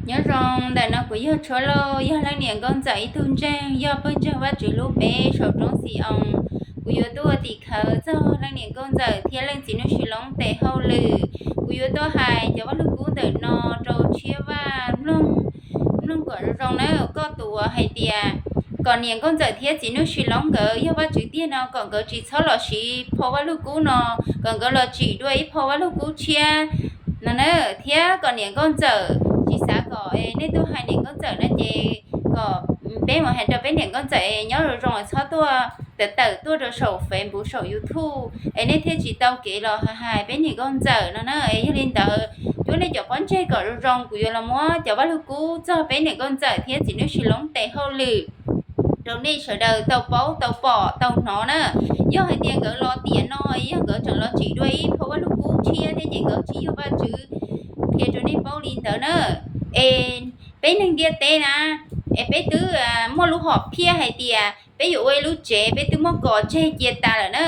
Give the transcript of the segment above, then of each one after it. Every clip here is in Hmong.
Nyob zoo, ntawm no kuv yog Tshuab Lauj, yog leej niam nkauj ntxawm ib tug ntseeg, yog pawg ntseeg Vajtswv hlub peb saum roob Xi-oos. Kuv yuav tuaj ua tim khawv txog leej niam nkauj ntxawm thiab leej txiv Nuj Sis Loob tes hauj lwm. Kuv yuav tuaj hais cov Vaj Lug Kub ntawm no rau Tshiab Vaj mloog, mloog kom zoo zoo na. Koj tus uas hais tias kom niam nkauj ntxawm thiab txiv Nuj Sis Loob nkawd yog Vajtswv tiag no kom nkawd tsis txhob los siv phau Vaj Lug Kub no, kom nkawd los tsim dua ib phau Vaj Lug Kub tshiab no na, thiab kom niam nkauj ntxawm tsis xav kom nej tuaj hais niam nkauj ntxawm no ces kom peb mus hais rau peb niam nkauj ntxawm nyob zoo zoo, txhob tuaj tawm tawm tuaj rau saum Facebook saum YouTube es nej thiaj tsis tau kev los hais peb niam nkauj ntxawm no na. Es yog li ntawd, cuab nej cov pob ntseg kom zoo zoo, kuv yuav los muab cov Vaj Lug Kub txog peb niam nkauj ntxawm thiab txiv Nuj Sis Loob tes hauj lwm rau nej sawv daws tau paub tau pom tau hnov na. Yog hais tias nkawd los tiam no, yog nkawd tseem los tsim dua ib phau Vaj Lug Kub tshiab thiab ces nkawd tsis yog Vajtswv qhia rau nej paub li ntawd na. Es peb neeg ntiaj teb na, es peb twb muaj lub hom phiaj hais tias peb yuav ua ib lub tsev, peb twb muab kos tseg cia tas lawm na.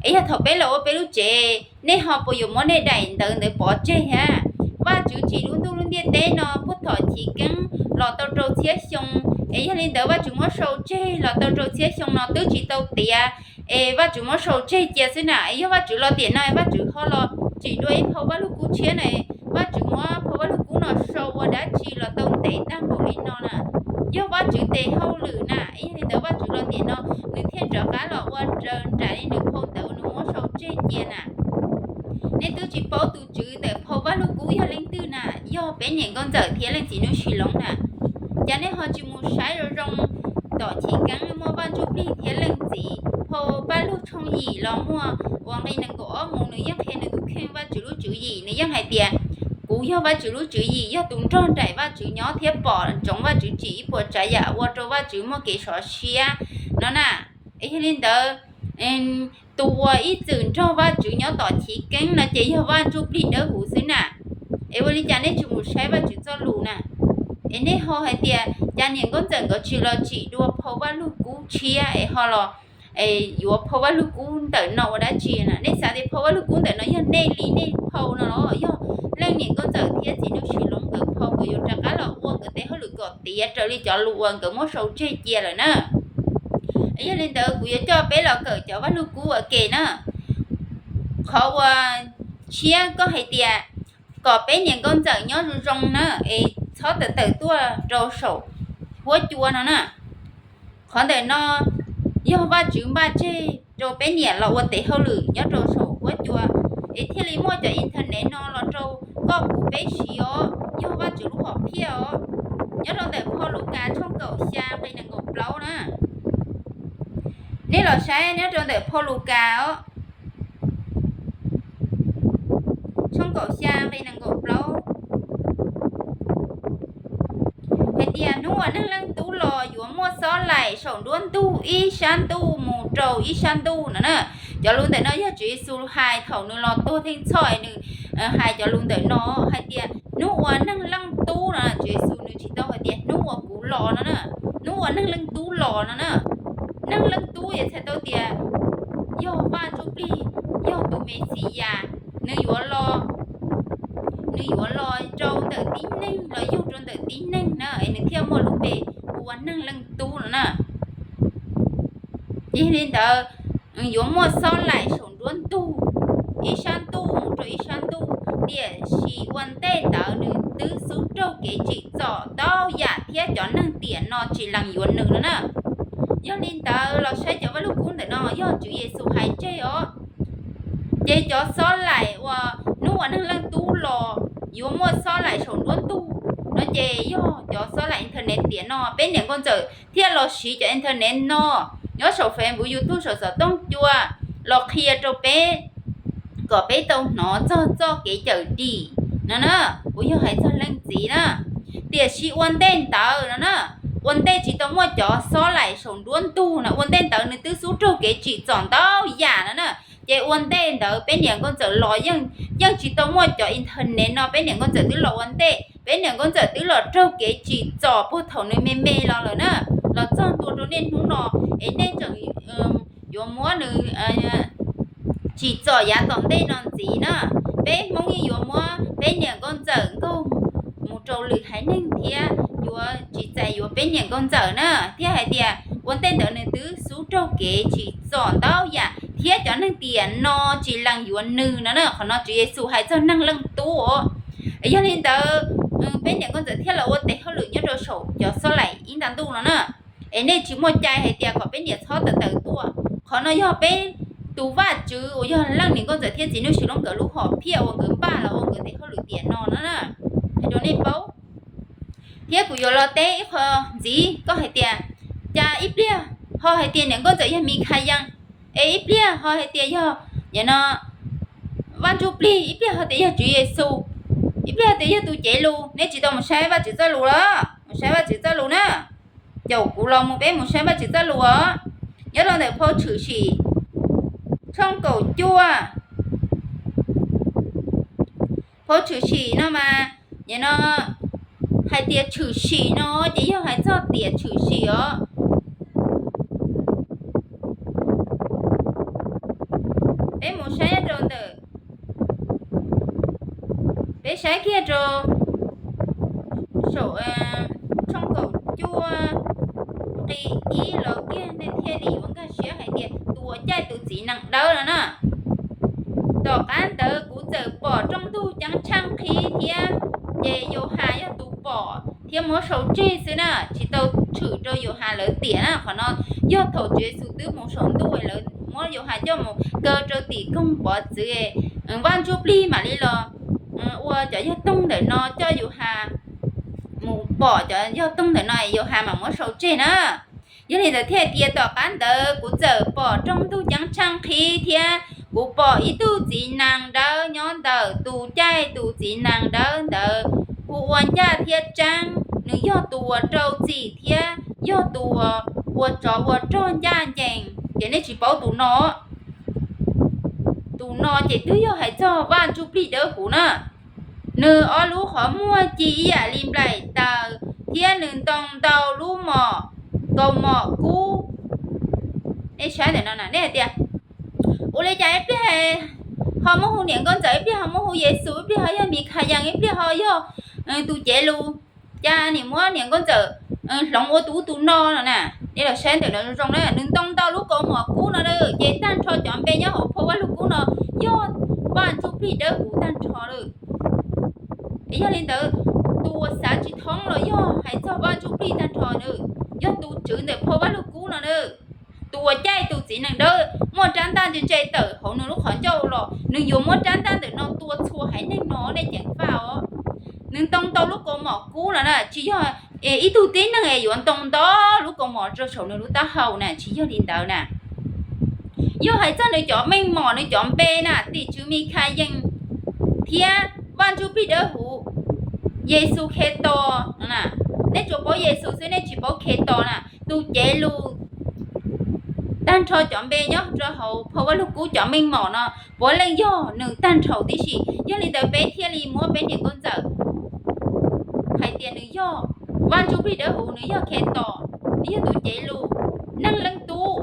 Es yog thaum peb los ua peb lub tsev, nej ho puas yuav muab nej daim ntawv ntawd pov tseg thiab? Vajtswv tsim lub ntuj lub ntiaj teb no puag thaum chiv keeb los tau rau txhiab xyoo, es yog li ntawd Vajtswv muab sau tseg los tau rau txhiab xyoo no twb tsis tau tiav, es Vajtswv muab sau tseg cia xwb na. Es yog Vajtswv los tiam no, Vajtswv ho los tsim dua ib phau Vaj Lug Kub tshiab na, Vajtswv muab phau Vaj Lug Kub no sau ua dab tsi los tau ntev tag npaum li no na? Yog Vajtswv tes hauj lwm na. Yog li ntawd Vajtswv los tiam no nws thiaj rov qab los ua raws nraim li nws phau ntawv uas nws muab sau tseg cia na. Nej twb tsis paub tus tswv ntawm phau Vaj Lug Kub yog leej twg na, yog peb niam nkauj ntxawm thiab leej txiv Nuj Sis Loob na. Cas nej ho tsis mus saib zoo zoo tom chiv keeb muaj Vaj Ntsujplig thiab leej txiv? Phau Paj Lug tshooj yim los muaj uas nqe nees nkaum ob mus nws yeej qhia nws tus kheej Vajtswv lub tswv yim, nws yeej hais tias kuv yog Vajtswv lub tswv yim, yog tus nrog nraim Vajtswv nyob thiab pom ntsoov Vajtswv tsim ib puas tsav yam ua rau Vajtswv muaj kev sov siab no na. Es yog li ntawd, tus uas ib txwm nrog Vajtswv nyob tom chiv keeb no ces yog Vaj Ntsujplig Dawbhuv xwb na. Es ua li cas nej tsis mus saib Vajtswv txoj lus na? Es nej ho hais tias cas niam nkauj ntxawm nkawd tsis los tsim dua phau Vaj Lug Kub tshiab es ho los yuav phau Vaj Lug Kub ntawm no ua dab tsi na? Nej xav tias phau Vaj Lug Kub ntawm no yog nej li nej phau no los yog leej niam nkauj ntxawm thiab txiv Nuj Sis Loob nkawd phau, nkawd yuav rov qab los ua nkawd tes hauj lwm kom tiav raws li cov lus uas nkawd muab sau tseg cia lawm na. Yog li ntawd kuv yuav coj peb los kawm cov Vaj Lug Kub ua ke na. Qhov uas tshiab koj hais tias kom peb niam nkauj ntxawm nyob zoo zoo na, es txhob tawm tawm tuaj rau saum huab cua no na. Qhov ntawm no yog Vajtswv npaj tseg rau peb niam los ua tes hauj lwm nyob rau saum huab cua, es thiaj li muaj cov internet no los rau koj kuv peb siv os, yog Vajtswv lub hom phiaj os. Nyob rau ntawm phau Lukas tshooj kaum xya nqe nees nkaum plaub na. Nej los saib nyob rau ntawm phau Lukas os, tshooj kaum xya nqe nees nkaum plaub, hais tias hnub uas Neeg Leej Tub los yuav muaj xob laim saum nruab ntug ib sab ntuj mus rau ib sab ntuj no na. Cov lus ntawm no yog Tswv Yexus hais thaum nws los tuag theej txhoj es nws hais cov lus ntawm no hais tias hnub uas Neeg Leej Tub no, Tswv Yexus nws tsis tau hais tias hnub uas kuv los no na, hnub uas Neeg Leej Tub los no na. Neeg Leej Tub es txhais tau tias yog Vaj Ntsujplig, yog tus Mexiyas, nws yuav los, nws yuav los rau ntawm tib neeg, los yug rau ntawm tib neeg na, es nws thiaj muaj lub npe hu ua Neeg Leej Tub no na. Yog li ntawd, yuav muaj xob laim saum nruab ntug ib sab ntuj mus rau ib sab ntuj, tiam sis ua ntej ntawd nws twb xub raug kev tsim txom ntau yam thiab cov neeg tiam no tsis lees yuav nws no na. Yog li ntawd los saib cov Vaj Lug Kub ntawm no yog Tswv Yexus hais tseg os. Ces cov xob laim uas hnub uas Neeg Leej Tub los yuav muaj xob laim saum nruab ntug no ces yog cov xob laim internet tiam no. Peb niam nkauj ntxawm thiaj los siv cov internet no nyob saum Facebook, YouTube, saum xov tooj cua los qhia rau peb kom peb tau hnov txog txoj kev cawm dim no na. Kuv yog hais txog leej txiv na, tiam sis ua ntej ntawd no na, ua ntej tsis tau muaj cov xob laim saum nruab ntug no, ua ntej ntawd nws twb xub raug kev tsim txom ntau yam no na. Ces ua ntej ntawd peb niam nkauj ntxawm los yeej, yeej tsis tau muaj cov internet no, peb niam nkauj ntxawm twb los ua ntej, peb niam nkauj ntxawm twb los raug kev tsim txom puag thaum nws me me los lawm na, los txog ntua rau niaj hnub no, es nej tseem yuav muab nws tsim txom yav tom ntej no ntxiv na. Peb Hmoob yeej yuav muab peb niam nkauj ntxawm nkaug mus rau hauj lwm haiv neeg thiab yuav tsis txais yuav peb niam nkauj ntxawm na, thiab hais tias ua ntej ntawd nws twb xub raug kev tsim txom ntau yam thiab cov neeg tiam no tsis lees yuav nws no na. Qhov no Tswv Yexus hais txog neeg leej tub os. Yog li ntawd, peb niam nkauj ntxawm thiaj los ua tes hauj lwm nyob rau saum cov xob laim ib nta ntuj no na. Es nej tsis muaj cai hais tias kom peb niam txhob tawm tawm tuaj. Qhov no yog peb tus Vajtswv uas yog leej niam nkauj ntxawm thiab txiv Nuj Sis Loob nkawd lub hom phiaj uas nkawd npaj los ua nkawd tes hauj lwm tiam no na. Hais rau nej paub. Thiab kuv yuav los teb ib qho ntxiv, koj hais tias, cas ib pliag ho hais tias niam nkauj ntxawm yog Mikhayees, es ib pliag ho hais tias yog, nim no, Vaj Ntsuj Plig, ib pliag ho tias yog Tswv Yexus, ib pliag ho tias yog tus cev lus. Nej tsis tau mus saib Vajtswv txoj lus los? Mus saib Vajtswv txoj lus na. Caum kuv los mus peb mus saib Vajtswv txoj lus os. Nyob rau ntawm phau Tshwm Sim tshooj kaum cuaj. Phau Tshwm Sim no mas, nim no hais tias tshwm sim no ces yog hais txog tiam tshwm sim os. Peb mus saib rau ntawm, peb saib kiag rau saum tshooj kaum cuaj nqe ib los kiag nej thiaj li yuav nkag siab hais tias tus uas caij tus txiv nees dawb no na. Tom qab ntawd kuv txawm pom rooj ntug ceeb tsheej qhib thiab, ces Yauhas yog tus pom thiab muab sau tseg xwb na, tsis tau tshwm rau Yauhas lawv tiam na. Qhov no yog thaum Tswv Yexus twb mus saum ntuj, lawv muab Yauhas coj mus kaw rau tim koog pov txwv, Vaj Ntsuj Plig mam li los ua cov yog toog ntawm no coj Yauhas mus pom cov yog toog ntawm no, Yauhas mam muab sau tseg na. Yog li ntawd thiaj tias, tom qab ntawd kuv txawm pom rooj ntug ceeb tsheej qhib thiab kuv pom ib tug txiv nees dawb nyob ntawm tus caij tus txiv nees dawb ntawd. Hu ua ncaj thiab tseeb, nws yog tus uas rau txim thiab yog tus uas ua tsov ua rog ncaj ncees. Ces nej tsis paub tus no, tus no ces twb yog hais txog Vaj Ntsuj Plig Dawb Huv na. Nws ob lub qhov muag ci ib yam li nplaim taws thiab nws ntoo ntau lub mom, kaus mom kub. Nej saib ntawm no na, nej hais tias, ua li cas ib pliag ho muab hu niam nkauj ntxawm, ib pliag ho muab hu Yexus, ib pliag ho yog Mikhayees, ib pliag ho yog tus cev lus, cas nim muab niam nkauj ntxawm hloov ua tus ub tus no no na? Nej los saib ntawm no zoo zoo na, nws ntoo ntau lub kaus mom kub no na, ces tag nrho cov npe nyob hauv phau Vaj Lug Kub no yog Vaj Ntsuj Plig Dawb Huv tag nrho lawm. Yog li ntawd, tus uas xav tsis thoob los yog hais txog Vaj Ntsuj Plig tag nrho na, yog tus tswv ntawm phau Vaj Lug Kub no na. Tus uas caij tus txiv nees dawb muaj rab ntaj ntse ntse tawm hauv nws lub qhov ncauj los nws yuav muab rab ntaj ntawm no tua txhua haiv neeg no, nej ceev faj os. Nws ntoo ntau lub kaus mom kub no na, tsis yog ib tug tib neeg es yuav ntoo ntau lub kaus mom rau saum nws lub taub hau na, tsis yog li ntawd na. Yog hais txog nws cov meej mom, nws cov npe na, tim tswv Mikhayees thiab Vaj Ntsuj Plig Dawb Huv, Yexus Khetos. Nej tsuas paub Yexus xwb, nej tsis paub Khetos na, tus cev lus. Tag nrho cov npe nyob rau hauv phau Vaj Lug Kub cov meej mom no puav leej yog nws tag nrho tib si. Yog li ntawd peb thiaj li muab peb niam nkauj ntxawm hais tias nws yog Vaj Ntsuj Plig Dawb Huv, nws yog Khetos, nws yog tus cev lus, neeg leej tub,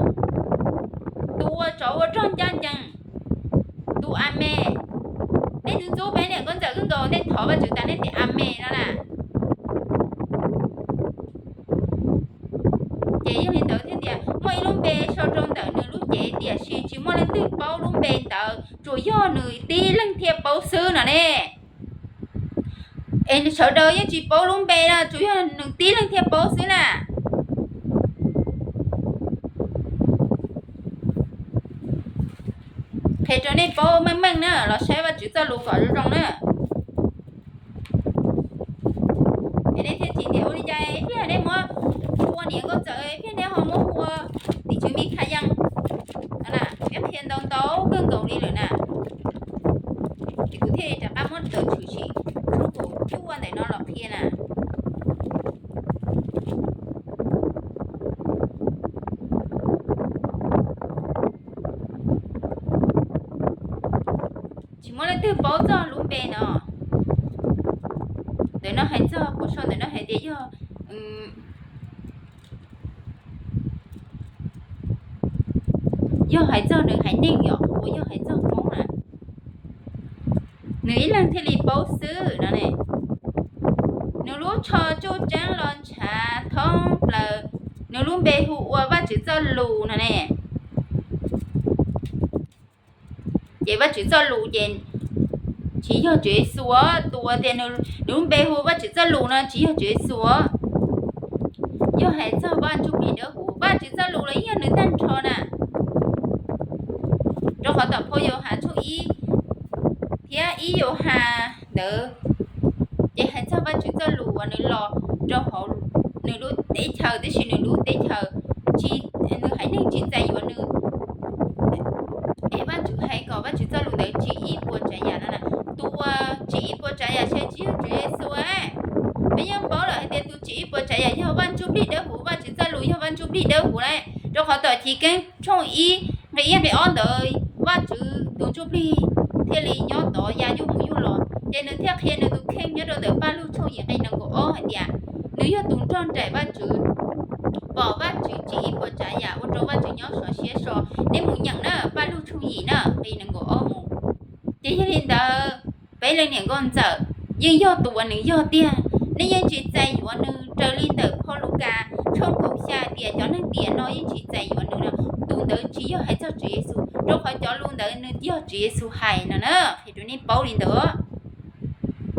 tus ua tsov ua rog ncaj ncees, tus Ames. Nej ntxub ntxub peb niam nkauj ntxawm kawg nkaus, nej thov Vajtswv tas nej tias Ames no na. Ces yog li ntawd thiaj tias muaj ib lub npe sau rau ntawm nws lub cev, tiam sis tsis muaj leej twg paub lub npe ntawd, tsuas yog nws tib leeg thiaj paub xwb no ne. Es sawv daws yeej tsis paub lub npe no, tsuas yog nws tib leeg thiaj paub xwb na. Qhia rau nej paub meej meej na, los saib Vajtswv txoj lus kom zoo zoo na. Es nej thiaj tsis tias ua li cas ib pliag nej muab hu ua niam nkauj ntxawm, ib pliag nej ho muab hu ua tim tswv Mikhayees. Peb qhia ntau ntau kawg nkaus li lawm na. Es kuv thiaj li rov qab muab ntawm Tshwm Sim tshooj kaum cuaj ntawm no los qhia na. Tsis muaj leej twg paub txog lub npe no. Ntawm no hais txog, kuv sau ntawm no hais tias yog, yog hais txog nws haiv neeg yom, uas yog hais txog Hmoob na. Nws ib leeg thiaj li paub xwb no ne. Nws tsho tsuj tseeb los ntshav thoob plaws, nws lub npe hu ua Vajtswv txoj lus no ne. Ces Vajtswv txoj lus ces tsis yog Tswv Yexus os. Tus uas tias nws lub npe hu Vajtswv txoj lus no tsis yog Tswv Yexus os. Yog hais txog Vaj Ntsuj Plig Dawb Huv, Vajtswv txoj lus los yeej yog nws tag nrho na. Rau qhov tom phau Yauhas tshooj ib thiab ib Yauhas ntawd, ces hais txog Vajtswv txoj lus uas nws los rau hauv nws lub teb chaws, tab sis nws lub teb chaws tsis, nws haiv neeg tsis txais yuav nws. Es Vajtswv hais kom Vajtswv txoj lus ntawd tsim ib puas tsav yam no na. Tus uas tsim ib puas tsav yam saib tsis yog Tswv Yexus. Peb yeej paub lawm hais tias tus tsim ib puas tsav yam yog Vaj Ntsuj Plig Dawb Huv, Vajtswv txoj lus yog Vaj Ntsuj Plig Dawb Huv lawm. Rau qhov tom Chiv Keeb tshooj ib nqe ib nqe ob ntawd Vajtswv tus Ntsuj Plig thiaj li nyob tod ya yuj mus yuj los, ces nws thiaj qhia nws tus kheej nyob rau ntawm Paj Lug tshooj yim nqe nees nkaum ob hais tias nws yog tus nrog nraim Vajtswv, pom Vajtswv tsim ib puas tsav yam ua rau Vajtswv nyob sov siab so. Nej mus nyeem na, Paj Lug tshooj yim na nqe nees nkaum ob mus. Ces yog li ntawd, peb leej niam nkauj ntxawm yeej yog tus uas nws yog tiag, nej yeej tsis txais yuav nws. Raws li ntawm phau Lukas tshooj kaum xya tias cov neeg tiam no yeej tsis txais yuav nws no, tus ntawd tsis yog hais txog Tswv Yexus, rau qhov cov lus ntawd nws yog Tswv Yexus hais no na, qhia rau nej paub li ntawd.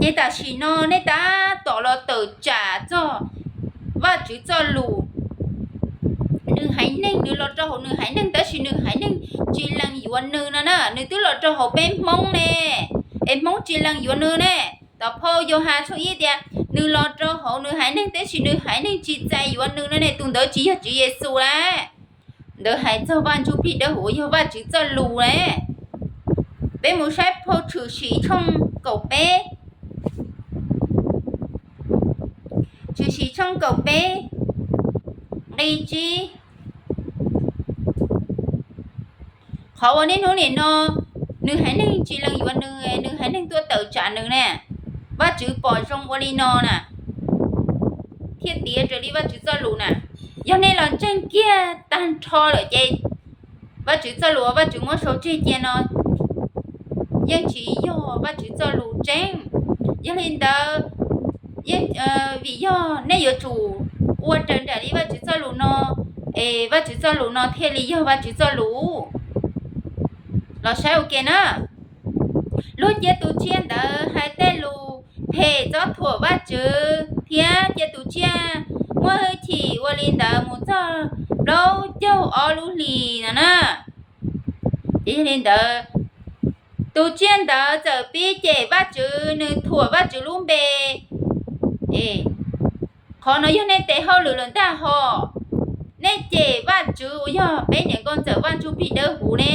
Ces tam sim no nej tab tom los tawm tsam txog Vajtswv txoj lus. Nws haiv neeg, nws los rau hauv nws haiv neeg tab sis nws haiv neeg tsis lees yuav nws no na, nws twb los rau hauv peb Hmoob ne, es Hmoob tsis lees yuav nws ne. Tom phau Yauhas tshooj ib tias nws los rau hauv nws haiv neeg tab sis nws haiv neeg tsis txais yuav nws no ne, tus ntawd tsis yog Tswv Yexus lawm. Ntawd hais txog Vaj Ntsuj Plig Dawb Huv yog Vajtswv txoj lus lawm. Peb mus saib phau Tshwm Sim tshooj kaum peb, Tshwm Sim tshooj kaum peb nqe tsib. Qhov uas niaj hnub nim no nws haiv neeg tsis lees yuav nws, nws haiv neeg tuaj tawm tsam nws na, Vajtswv pom zoo ua li no na, thiaj tiav raws li Vajtswv txoj lus na. Yog nej los ntseeg kiag tag nrho lawm ces Vajtswv txoj lus uas Vajtswv muab sau tseg cia no yeej tsis yog Vajtswv txoj lus tseeb. Yog li ntawd, vim yog nej yuav tsum ua raws nraim li Vajtswv txoj lus no, es Vajtswv txoj lus no thiaj li yog Vajtswv txoj lus. Los saib ua ke na. Luag cia tus tsiaj ntawd hais tej lus phem txob thuam Vajtswv, thiab cia tus tsiaj muaj hwj chim ua li ntawd mus txog plaub caug ob lub hlis no na. Ces yog li ntawd, tus tsiaj ntawd txawm pib cem Vajtswv, nws thuam Vajtswv lub npe. Qhov no yog nej tes hauj lwm lawm ntag hos. Nej cem Vajtswv uas yog peb niam nkauj ntxawm Vaj Ntsuj Plig Dawb Huv ne.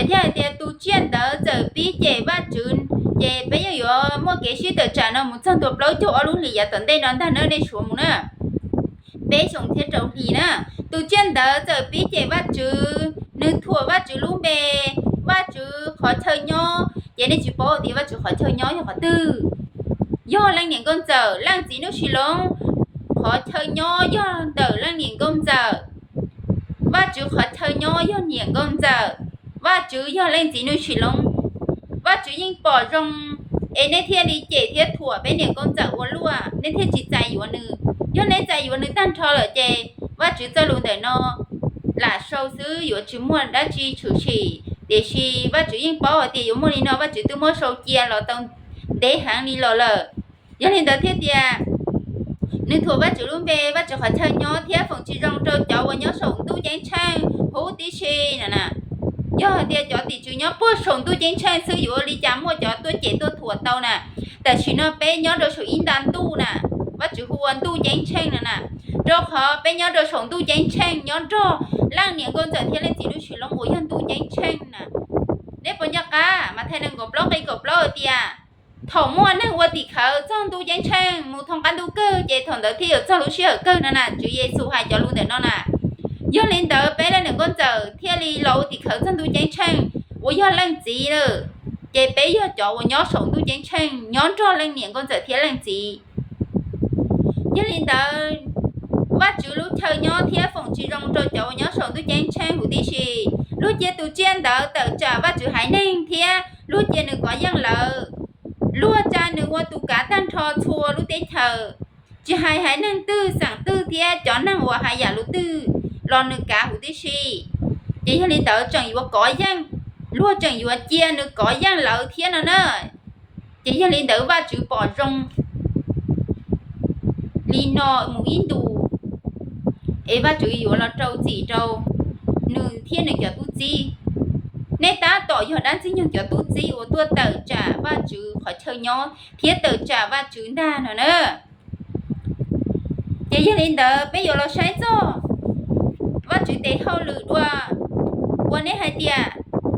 Thiab hais tias tus tsiaj ntawd txawm pib cem Vajtswv, ces peb yeej yuav muaj kev sib tawm tsam no mus txog ntua plaub caug ob lub hlis yav tom ntej no ntag na, nej suav mus na. Peb xyoo thiab rau hlis na, tus tsiaj ntawd txawm pib cem Vajtswv, nws thuam Vajtswv lub npe, Vajtswv qhov chaw nyob. Ces nej tsis paub tias Vajtswv qhov chaw nyob yog qhov twg? Yog leej niam nkauj ntxawm leej txiv Nuj Sis Loob qhov chaw nyob yog ntawm leej niam nkauj ntxawm. Vajtswv qhov chaw nyob yog niam nkauj ntxawm, Vajtswv yog leej txiv Nuj Sis Loob. Vajtswv yeej pom zoo, es nej thiaj li cem thiab thuam peb niam nkauj ntxawm ua luaj, nej thiaj tsis txais yuav nws. Yog nej txais yuav nws tag nrho lawm ces Vajtswv txoj lus ntawm no lam sau xwb, yuav tsis muaj dab tsi tshwm sim, tiam sis Vajtswv yeej paub hais tias yuav muaj li no, Vajtswv twb muab sau cia los tau ntev heev li los lawm. Yog li ntawd thiaj tias nws thuam Vajtswv lub npe, Vajtswv qhov chaw nyob thiab foom tsis zoo rau cov uas nyob saum ntuj ceeb tsheej huv tib si no na. Yog hais tias cov tim tswv nyob puag saum ntuj ceeb tsheej xwb yuav ua li cas muaj cov tuaj cem tuaj thuam tau na? Tam sim no peb nyob rau saum ib nta ntuj na, Vajtswv hu ua ntuj ceeb tsheej no na. Rau qhov peb nyob rau saum ntuj ceeb tsheej nyob nrog leej niam nkauj ntxawm thiab leej txiv Nuj Sis Loob uas yog ntuj ceeb tsheej na. Nej puas nco qab Mathais nees nkaum plaub nqe kaum plaub hais tias thaum muaj neeg ua tim khawv txog ntuj ceeb tsheej mus thoob qab ntuj kawg ces thaum ntawd thiaj yuav txog lub sij hawm kawg no na. Tswv Yexus hais cov lus ntawm no na. Yog li ntawd peb leej niam nkauj ntxawm thiaj li los ua tim khawv txog ntuj ceeb tsheej uas yog leej txiv lawm, ces peb yog cov uas nyob saum ntuj ceeb tsheej nyob nrog leej niam nkauj ntxawm thiab leej txiv. Yog li ntawd, Vajtswv lub chaw nyob thiab foom tsis zoo rau cov uas nyob saum ntuj ceeb tsheej huv tib si. Luag cia tus tsiaj ntawd tawm tsam Vajtswv haiv neeg thiab luag cia nws kov yeej lawv. luag tsa nws ua tus kav tag nrho txhua lub teb chaws, tsis hais haiv neeg twg xeem twg thiab cov neeg uas hais yam lus twg los nws kav huv tib si. Ces yog li ntawd tseem yuav kov yeej, luag tseem yuav cia nws kov yeej lawv thiab no na. Ces yog li ntawd Vajtswv pom zoo li no mus ib ntus, es Vajtswv yuav los rau txim rau nws thiab nws cov tub txib. Nej tab tom yog dab ntxwg nyoog cov tub txib uas tuaj tawm tsam Vajtswv qhov chaw nyob thiab tawm tsam Vajtswv ntag no na. Ces yog li ntawd peb yuav los saib txog Vajtswv tes hauj lwm dua, uas nej hais tias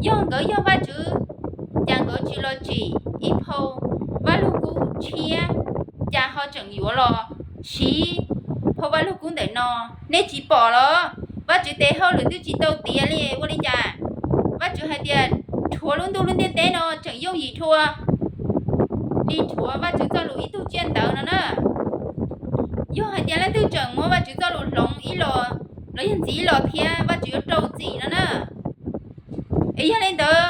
yog nkawd yog Vajtswv, cas nkawd tsis los tsim ib phau Vajluskub tshiab, cas ho tseem yuav los siv phau Vajluskub ntawm no? Nej tsis pom los? Vajtswv tes hauj lwm twb tsis tau tiav li ua li cas? Vajtswv hais tias rhuav lub ntuj lub ntiaj teb no tseem yooj yim dhau li rhuav Vajtswv txoj lus ib tug tsiaj ntawd no na. Yog hais tias leej twg tseem muab Vajtswv txoj lus hloov ib los, los yog ntxiv ib los thiab Vajtswv yuav rau txim no na. Es yog li ntawd,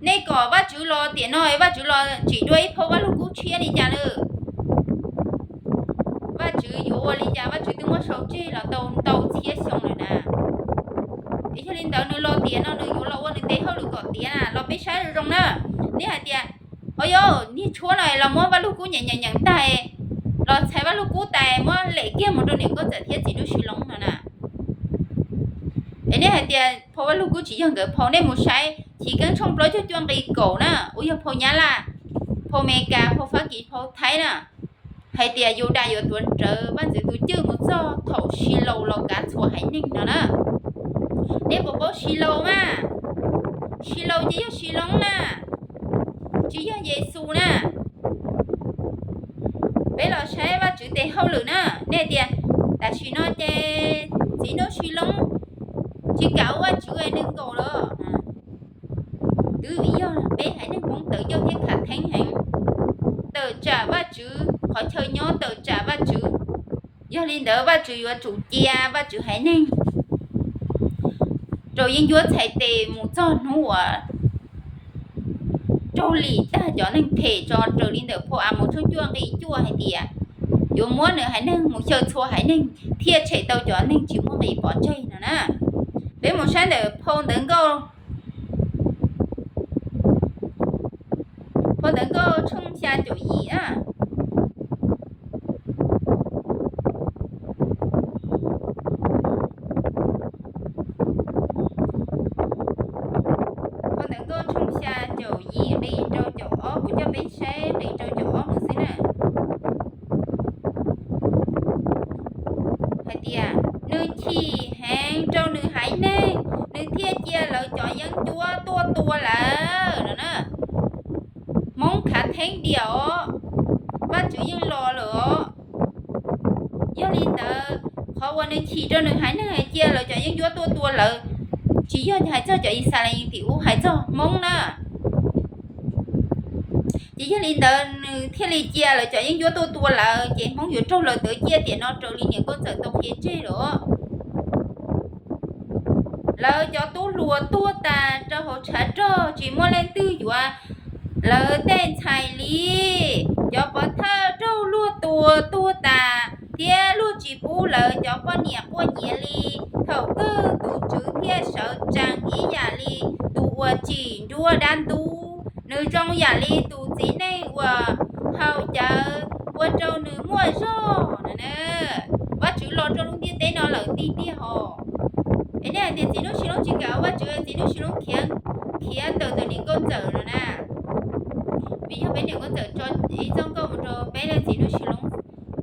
nej kom Vajtswv los tiam no es Vajtswv los tsim dua ib phau Vajluskub tshiab li cas lawm? Vajtswv yuav ua li cas? Vajtswv twb muab sau tseg los tau ntau txhiab xyoo lawm na. Es yog li ntawd nws los tiam no nws yuav los ua nws tes hauj lwm kom tiav na. Los peb saib zoo zoo na. Nej hais tias, o yog niag tshuab no los muab Vajluskub nyeem nyeem nyeem tag, los txhais Vajluskub tas muab lem kiag mus rau niam nkauj ntxawm thiab txiv Nuj Sis Loob no na. Es nej hais tias phau Vajluskub tsis yog nkawd phau, nej mus saib Chiv Keeb tshooj plaub caug cuaj nqi kaum na, uas yog phau Nyab Laj, phau Amelikas, phau Fab Kis, phau Thaib na, hais tias Yudas yuav tuav rawv vaj ntxwv tus cwj mus txog thaum Silaus los kav txhua haiv neeg no na. Nej puas paub Silaus mas? Silaus ces yog Sis Loob na, tsis yog Yexus na. Peb los saib Vajtswv tes hauj lwm na. Nej tias tam sim no ces txiv Nuj Sis Loob tsis kam ua Vajtswv neeg nkaus lawm. Twb vim yog peb haiv neeg Hmoob tawv ncauj thiab khav theeb heev, tawm tsam Vajtswv qhov chaw nyob, tawm tsam Vajtswv. Yog li ntawd Vajtswv yuav tsum cia Vajtswv haiv neeg rau yeeb ncuab txhais tes mus txog hnub uas raug lim tag cov neeg phem tso, raws li ntawm phau Amoos tshooj cuaj nqi cuaj hais tias yuav muab nws haiv neeg mus xyaw txhua haiv neeg thiaj tshem tau cov neeg tsis muaj nqis pov tseg no na. Peb mus saib ntawm phau Ntawv Nkauj, phau Ntawv Nkauj tshooj xya caum yim a. Phau Ntawv Nkauj tshooj xya caum yim nqe rau caum ob, kuv coj peb saib nqe rau caum ob mus xwb na. Hais tias, nws chim heev rau nws haiv neeg, nws thiaj cia lawv cov yeeb ncuab tuaj tua lawm no na. Hmoob khav theeb diam os, Vajtswv yeej los lawm os. Yog li ntawd, qhov uas nws chim rau nws haiv neeg cia lawv cov yeeb ncuab tuaj tua lawv, tsis yog hais txog cov Yixalayees tim ub, hais txog Hmoob na. Ces yog li ntawd nws thiaj li cia lawv cov yeeb ncuab tuaj tua lawv, ces Hmoob yuav raug lawv tawv ciaj tiam no raws li niam Nkauj Ntxawm tau qhia tseg lawm. Lawv cov tub hluas tuag tas rau hauv tshav rog, tsis muaj leej twg yuav lawv tej ntxhais li. Cov pov thawj raug luag tua tuag tas, thiab luag tsis pub lawv cov poj niam quaj nyiav li. Thaum kawg tus Tswv thiaj sawv tsees ib yam li tus uas tsim nruab dab ntub, nws zoo yam li tus txiv neej uas haus cawv ua rau nws muaj zog no na. Vajtswv los rau lub ntiaj teb no lawm tiag tiag hos. Es nej hais tias txiv Nuj Sis Loob tsis kam Vajtswv, txiv Nuj Sis Loob khiav, khiav tawm ntawm niam Nkauj Ntxawm no na. Vim yog peb niam Nkauj Ntxawm tso ib txoj nkauj mus rau peb leej txiv Nuj Sis Loob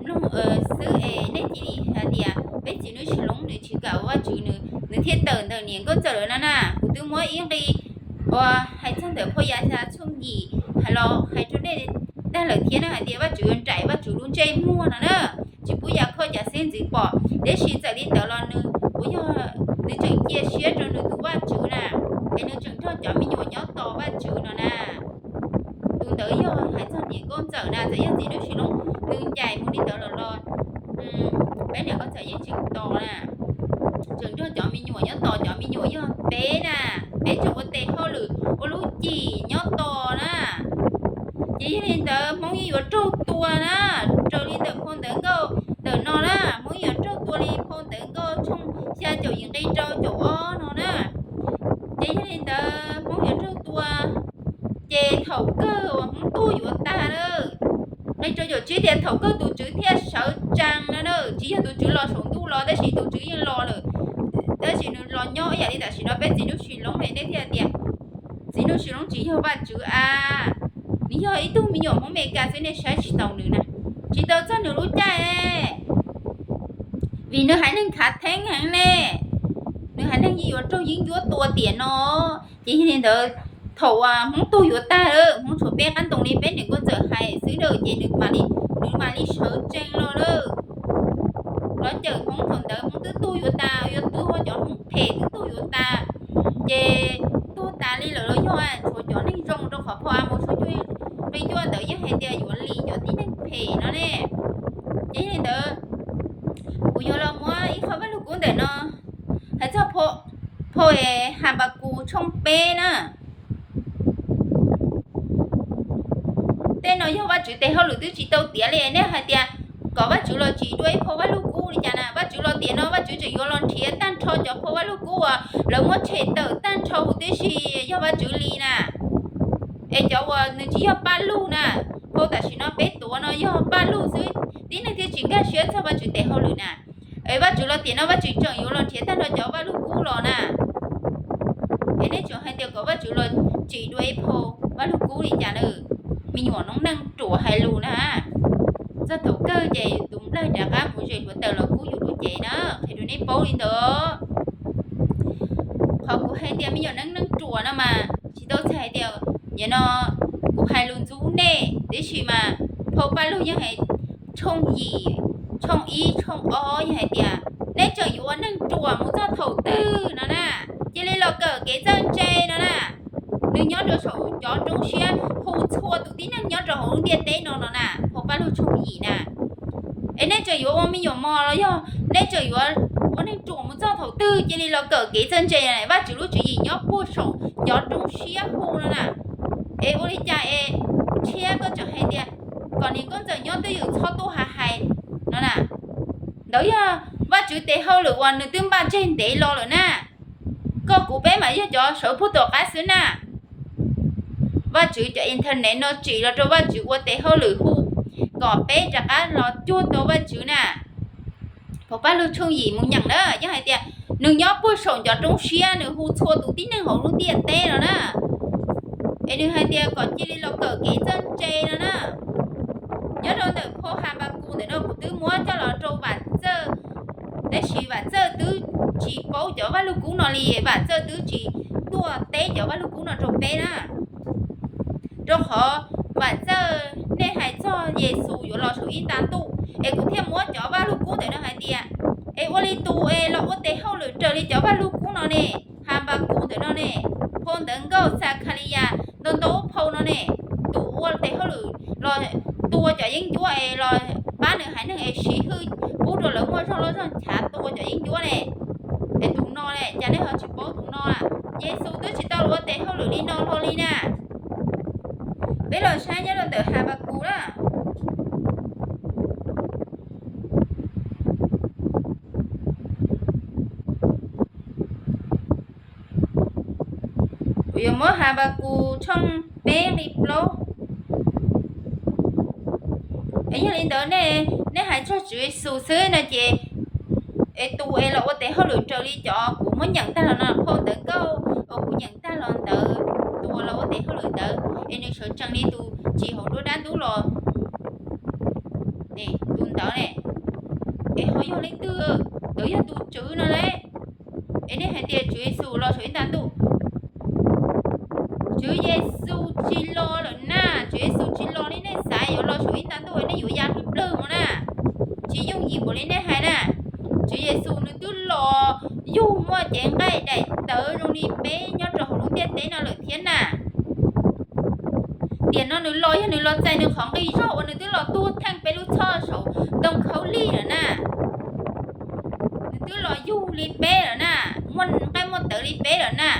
mloog xwb es nej cia li hais tias peb txiv Nuj Sis Loob nws tsis kam Vajtswv, nws, nws thiaj tawm ntawm niam Nkauj Ntxawm lawm no na. Kuv twb muab ib nqi uas hais txog ntawm phau Yaxayas tshooj yim hais los hais rau nej tag lawm thiab na, hais tias Vajtswv yuav nraim Vajtswv lub ntsej muag no na, tsis pub Yakhauj cov xeeb ntxwv pom. Tiam sis txawm li ntawd los nws, uas yog nws tseem cia siab rau nws tus Vajtswv na, es nws tseem nrog cov me nyuam nyob tos Vajtswv no na. Tus ntawd yog hais txog niam Nkauj Ntxawm na, txawm yog txiv Nuj Sis Loob nws ncaim mus li ntawd lawm los peb niam Nkauj Ntxawm yeej tseem tos na, tseem nrog cov me nyuam nyob tos, cov me nyuam yog peb na, peb tseem ua tes hauj lwm ua lub cim nyob tos na. Ces yog li Rau caum tsib tias thaum kawg tus Tswv thiaj sawv tsees no na, tsis yog tus Tswv los saum ntuj los, tab sis tus Tswv yeej los lawm, tab sis nws los nyob ib yam li tam sim no peb txiv Hnub Sis Loob ne, nej thiaj tias txiv Hnub Sis Loob tsis yog Vajtswv a, nws yog ib tug me nyuam Hmoob Amelikas xwb, nej saib tsis taus nws na, tsis tau txog nws lub caij. Vim nws haiv neeg khav theeb heev ne, nws haiv neeg yeej yuav raug yeeb ncuab tua tiam no. Ces yog li ntawd, thaum uas Hmoob tuag yuav tag lawm, Hmoob tshuav peb qab ntoo li peb niam nkauj ntxawm hais xwb lawm, ces nws mam li, nws mam li sawv tsees los lawm. Los cawm Hmoob thaum ntawd Hmoob twb tuag yuav tas, yuav tuag, cov Hmoob phem twb tuag yuav tas. Ces tuag tas li lawm los yog tshuav cov neeg zoo, rau qhov phau Amos tshooj cuaj nqe cuaj ntawd yeej hais tias yuav lim cov tib neeg phem no ne. Ces yog li ntawd, kuv yuav los muab ib qho Vajluskub ntawm no hais txog phau, phau Hanpakus tshooj peb na. Tej no yog Vajtswv tes hauj lwm twb tsis tau tiav li, nej hais tias kom Vajtswv los tsim dua ib phau Vajluskub li cas na. Vajtswv los tiam no Vajtswv tseem yuav los nrhiav tag nrho cov phau Vajluskub uas lawv muab tshem tawm tag nrho huv tib si, yog Vajtswv li na. Es cov uas nws tsis yog Paj Lug na, phau tam sim no peb tuav no yog Paj Lug xwb, tib neeg thiaj tsis nkag siab txog Vajtswv tes hauj lwm na. Es Vajtswv los tiam no Vajtswv tseem yuav los nrhiav tag nrho cov Vajluskub los na. Es nej tseem hais tias kom Vajtswv los tsim dua ib phau Vajluskub li cas na. Me nyuam noob neej ruam hais lus na. Txog thaum kawg ces tus nplaig rov qab mus ze hluav taws los kub yus lub cev na, qhia rau nej paub li ntawd. Qhov kuv hais tias me nyuam noob neej ruam no mas tsis tau txhais hais tias nim no kuv hais lus ntxub nej, tiam sis mas phau Paj Lug yeej hais tshooj yim, tshooj ib, tshooj ob yeej hais tias nej tseem yuav ua neeg ruam mus txog thaum twg no na, cia li los kawm kev txawj ntse no na. Nws nyob rau saum cov roob siab hu txhua tus tib neeg nyob rau hauv lub ntiaj teb no no na, phau Paj Lug tshooj yim na. Es nej tseem yuav ua me nyuam mos los yog nej tseem yuav ua neeg ruam mus txog thaum twg, cia li los kawm kev txawj ntse. Vajtswv lub tswv yim nyob puag saum cov roob siab hu no na. Es ua li cas es tshiab koj tseem hais tias kom niam nkauj ntxawm nyob twj ywm txhob tuaj hais hais no na. Ntawd yog Vajtswv tes hauj lwm uas nws twb npaj tseg ntev los lawm na. Koj kuv peb mas yog cov sawv puag tom qab xwb na. Vajtswv cov internet no tsim los rau Vajtswv ua tes hauj lwm hu kom peb rov qab los cuag tau Vajtswv na. Phau Paj Lug tshooj yim mus nyeem na, yeej hais tias nws nyob puag saum cov roob siab, nws hu txhua tus tib neeg hauv lub ntiaj teb no na. Es nws hais tias kom cia li los kawm kev txawj ntse no na. Nyob rau ntawm phau Hanpakus ntawm no kuv twb muab coj los rau Vam Txawj, tab sis Vam Txawj twb tsis paub cov Vajluskub no li, Vam Txawj twb tsis tuaj teb cov Vajluskub no rau peb na. Rau qhov Vam Txawj nej hais txog Yexus yuav los saum ib nta ntuj, es kuv thiaj muab cov Vajluskub ntawm no hais tias, es ua li tus es los ua tes hauj lwm raws li cov Vajluskub no ne, Hanpakus ntawm no ne, phau ntawv nkauj Xakhaliyas, ntau ntau phau no ne, tus ua tes hauj lwm los tua cov yeeb ncuab es los pab nws haiv neeg es siv hwj pub rau lawv muaj zog loj zog nchav tua cov yeeb ncuab ne. Es tus no ne, cas nej ho tsis paub tus no a? Yexus twb tsis tau los ua tes hauj lwm li no hlo li na. Peb los saib nyob rau ntawm Hanpakus na. Kuv yuav muab Hanpakus tshooj peb nqe plaub. Es yog li ntawd nej, nej hais txog Tswv Yexus xwb no ces, es tus es los ua tes hauj lwm raws li cov kuv muab nyeem tag los no, phau ntawv nkauj uas kuv nyeem tag los ntawd, tus uas los ua tes hauj lwm ntawd es nws sawv tsees li tus tsis hauv nruab dab ntub los, tus ntawd ne, es ho yog leej twg? Ntawd yog tus Tswv no lauj. Es nej hais tias Tswv Yexus los saum ib nta ntuj. Tswv Yexus tsis los lawm na, Tswv Yexus tsis los li nej xav yuav los saum ib nta ntuj nej yuav ya plawg plawg mus na. Tsis yooj yim npaum li nej hais na. Tswv Yexus nws twb los yug muaj cev nqaij daim tawv zoo li peb nyob rau hauv lub ntiaj teb no lawm thiab na. Tiam no nws los yog nws los txais nws qhov nqi zog uas nws twb los tuag theej peb lub txhoj saum ntoo khaub lig lawm na. Nws twb los yug li peb lawm na, muaj nqaij muaj tawv li peb lawm na.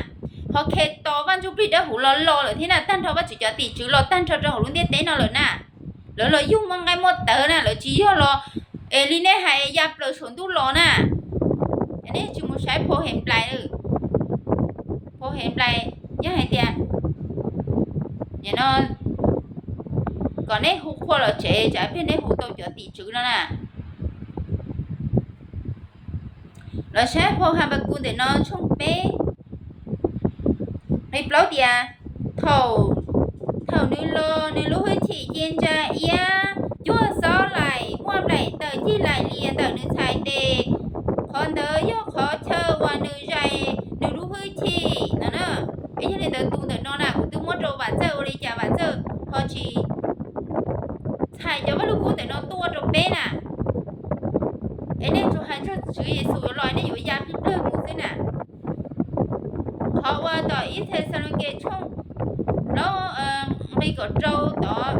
Ho Khetos Vaj Ntsuj Plig Dawb Huv los los lawm thiab na, tag nrho Vajtswv cov tim tswv los tag nrho rau hauv lub ntiaj teb no lawm na. Lawv los yug muaj nqaij muaj tawv na, lawv tsis yog los es li nej hais ya plaws saum ntuj los na. Nej tsis mus saib phau Henplais, phau Henplais yog hais tias, no, kom neb hu qhua los tsev, tsam pliag neb hu tau cov tim tswv no na. Los saib phau Habakus ntawm no tshooj peb nqe plaub tias, thaum, thaum nws los nws lub hwj chim ci ntsa iab, cuag xob laim, muaj nplaim taws cig laim lias ntawm nws txhais tes, qhov ntawd yog qhov chaw uas nws zais nws lub hwj chim no na. Es yog li ntawd tus ntawm no na kuv twb muab rau Vam Txawj ua li cas Vam Txawj ho tsis txhais cov Vajluskub ntawm no tuaj rau peb na? Es nej tsuas hais txog Tswv Yexus yuav los nej yuav ya plig plig mus xwb na. Qhov uas tom ib Thexalaunikes tshooj plaub nqe kaum rau tod,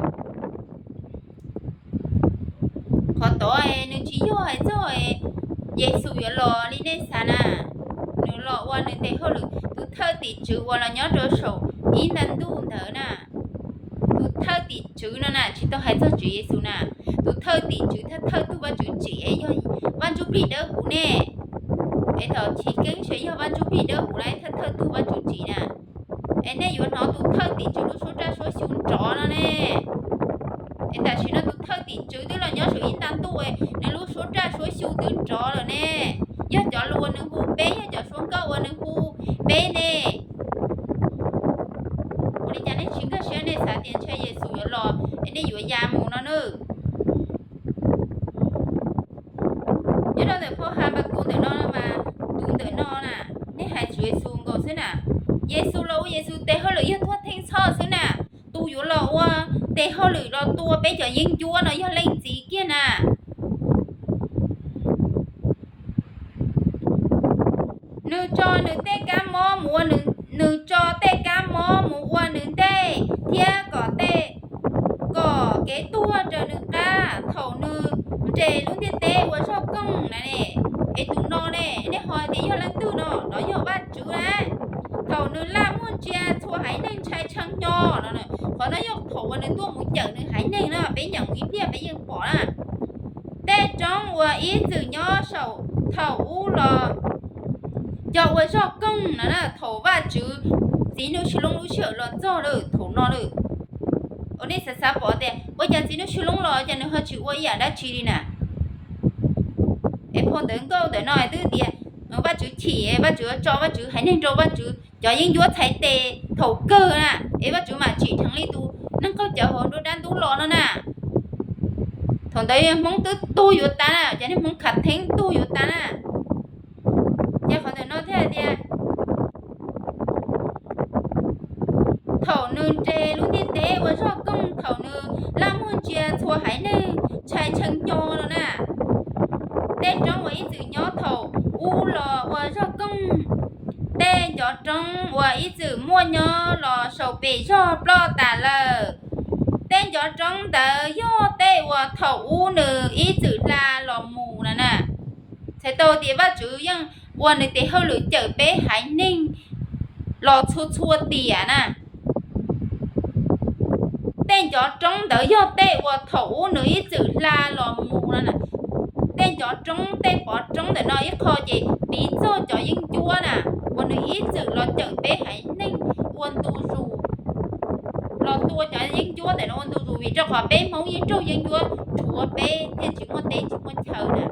qhov tod nws tsis yog hais txog Yexus yuav los li nej xav na. Nws los ua nws tes hauj lwm, tus thawj tim tswv uas los nyob rau saum ib nta ntuj ntawd na. Tus thawj tim tswv no na tsis tau hais txog Tswv Yexus na. Tus thawj tim tswv thawj thawj tug Vajtswv tsim es yog Vaj Ntsuj Plig Dawb Huv ne. Es thaum chiv keeb ces yog Vaj Ntsuj Plig Dawb Huv lawv thawj thawj tug Vajtswv tsim na. Es nej yuav hnov tus thawj tim tswv lub suab raj suab xyu nrov no ne. Es tam sim no tus thawj tim tswv twb los nyob saum ib nta ntuj, nws lub suab raj suab xyu twb nrov lawm ne. Yog cov lus uas nws hu peb, yog cov suab nkauj uas nws hu peb ne. Ua li cas nej tsis nkag siab, nej xav tias ntshai Yexus yuav los es nej yuav ya mus no na? Nyob rau ntawm phau Habakus ntawm no mas tus ntawm no na, nej hais Tswv Yexus nkaus xwb na. Yexus los ua Yexus tes hauj lwm yog thuaj theej txhoj xwb na. Tus yuav los ua tes hauj lwm los tua peb cov yeeb ncuab no yog Leej Txiv kiag na. Nws tso nws tej kab mob mus ua, nws tso tej kab mob mus ua nws ntej thiab kom tej, kom kev tuag raws nws qab thaum nws nres lub ntiaj teb ua zog kooj na ne. Es tus no ne, nej ho tias yog leej twg no? Nov yog Vajtswv na. Thaum nws laj muag ntsia txhua haiv neeg ntshai tshee hnyo no, qhov no yog thaum uas nws tuaj mus cawm nws haiv neeg na, peb nyeem mus ib pliag peb yeej pom na. Tej roob uas ib txwm nyob saum thaum ub los nco ua zog kooj no na, thaum Vajtswv Txiv Nuj Sis Loob lub sij hawm los txog lawm thaum no lawm. Ua nej xav xav pom tias ua cas Txiv Nuj Sis Loob los cas nws ho tsis ua ib yam dab tsi li na? Es phau ntawv nkauj ntawm no twb tias Vajtswv chim, Vajtswv tso Vajtswv haiv neeg rau Vajtswv cov yeeb ncuab txhais tes thaum kawg na, es Vajtswv mam tsim dheev li tus neeg qaug cawv hauv nruab dab ntub los no na. Thaum ntawd Hmoob twb tuag yuav tas na, cov neeg Hmoob khav theeb tuag yuav tas na. Ces qhov ntawm no thiaj hais tias thaum nws nres lub ntiaj teb ua zog kooj, thaum nws laj muag ntsia txhua haiv neeg ntshai tshee hnyo no na. Tej roob uas ib txwm nyob thaum ub los ua zog kooj, tej ncov roob uas ib txwm muaj nyob los saum pem zog ploj tas lawm. Tej ncov roob ntawd yog tej uas thaum ub nws ib txwm hla los mus no na. Txhais tau tias Vajtswv yeej ua nws tes hauj lwm cawm peb haiv neeg los txhua txhua tiam na. Tej ncov roob ntawd yog tej uas thaum ub nws ib txwm hla los mus no na. Tej ncov roob, tej pov roob ntawm no ib qho ces piv txog cov yeeb ncuab na, uas nws ib txwm los cawm peb haiv neeg ua ntu zus, los tua cov yeeb ncuab ntawm no ua ntu zus, vim rau qhov peb Hmoob yeej raug yeeb ncuab rhuav peb thiaj tsis muaj teb tsis muaj chaw na.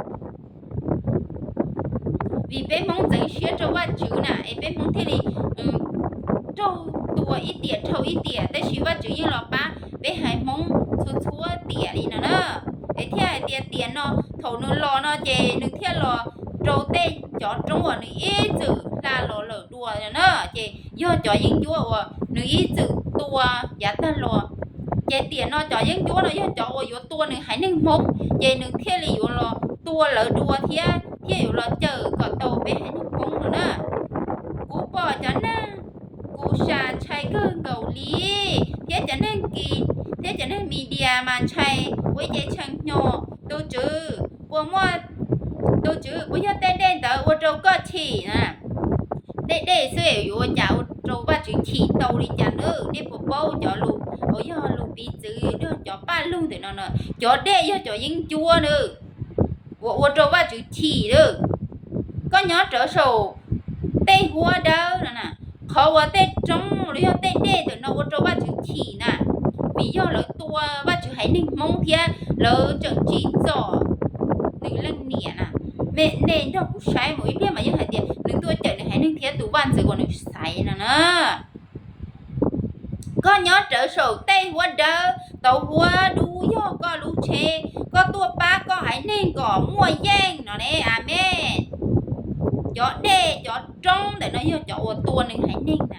Vim peb Hmoob ntxeev siab rau Vajtswv na, es peb Hmoob thiaj li raug tua ib tiam dhau ib tiam, tab sis Vajtswv yeej los pab peb haiv Hmoob txhua txhua tiam li no na. Es thiaj hais tias tiam no thaum nws los no ces nws thiaj los rau tej ncov roob uas nws ib txwm hla los lawm dua no na. Ces yog cov yeeb ncuab uas nws ib txwm tua yav tag los, ces tiam no cov yeeb ncuab no yog cov uas yuav tua nws haiv neeg Hmoob, ces nws thiaj li yuav los tua lawv dua thiab thiaj yuav los cawm kom tau peb haiv neeg Hmoob no na. Kuv pom cov neeg Kuv sa ntshai kawg nkaus li, thiab cov neeg Kis thiab cov neeg Midias mas ntshai ua ib ce tshee hnyo. Tus Tswv, puas muaj, tus Tswv, puas yog tej dej ntawd ua rau koj chim na? Tej dej xwb yuav ua cas ua rau Vajtswv chim tau li cas na? Nej puas paub cov lus uas yog lus piv txwv, yog cov paj lug ntawm no na? Cov dej yog cov yeeb ncuab na, uas ua rau Vajtswv chim na. Koj nyob rawv saum tej huab dawb no na, qhov uas tej roob los yog tej dej ntawm no ua rau Vajtswv chim na, vim yog lawv tua Vajtswv haiv neeg Hmoob thiab lawv tseem tsim txom nws leej niam na. Nej nrog kuv saib mus ib pliag mas yeej hais tias nws tuaj cawm nws haiv neeg thiab tus vaj ntxwv uas nws xaiv no na. Koj nyob rawv saum tej huab dawb, tauv huab dub yog koj lub tsheb, koj tuaj pab koj haiv neeg kom muaj yeej no ne. Amees. Cov dej cov roob ntawm no yog cov uas tua nws haiv neeg na.